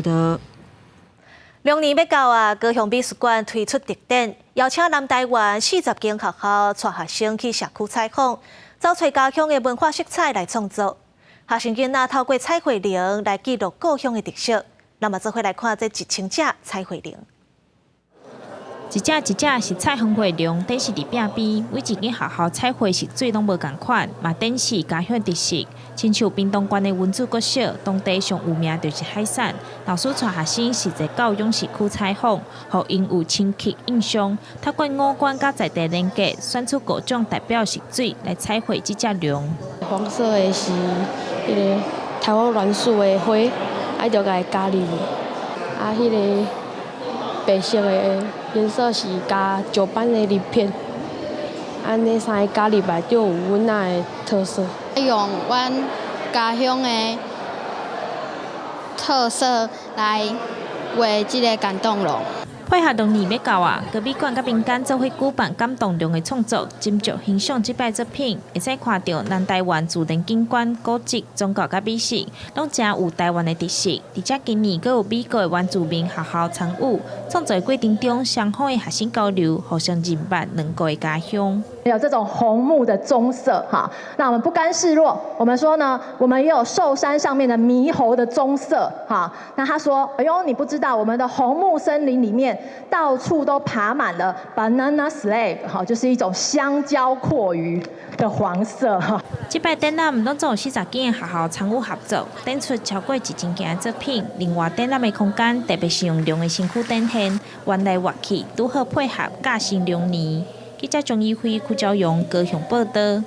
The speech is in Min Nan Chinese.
的。龍年欲到啊，高雄美術館推出特展，邀請南台灣40間學校帶學生去社區採訪，找揣家鄉的文化色彩來創作。學生囡仔透過彩繪龍來記錄故鄉的特色。咱嘛做伙來看這1000隻彩繪龍。一隻一隻是彩虹繪龍，展示佇壁邊，每一間學校彩繪色水攏無仝款，嘛展示家鄉特色。親像屏東縣的文主國小，當地上有名就是海產。老師帶學生實際到養殖區採訪，予𪜶有深刻印象。透過五官佮在地連結，選出五種代表色水來彩繪這隻龍。黃色的是彼个台灣欒樹的花，啊就共伊加入去。啊，彼个白色的顏色是加石斑的鱗片，按呢三个加入來就有阮那的特色。用阮家鄉的特色來畫這个感動龍。配合龍年欲到啊，高美館佮民間做伙舉辦感動龍的創作，斟酌欣賞這擺作品，會使看著南台灣自然景觀、古蹟、宗教佮美食，攏誠有台灣的特色。而且今年閣有美國的原住民學校參與創作的過程中，雙方的學生交流，互相認捌兩國的家鄉。有這種紅木的棕色，哈，那我們不甘示弱，我們說呢，我們也有壽山上面的獼猴的棕色，哈，那他說，哎呦，你不知道，我們的紅木森林裡面到處都爬滿了 banana slab，哈，就是一種香蕉蛞蝓的黃色，哈。這擺展覽攏總有40間學校參與合作，展出超過1000件的作品。另外，展覽的空間特別是用龍的身軀展現，彎來彎去，拄好配合甲新龍年。記者張怡輝、柯昭陽高雄報導。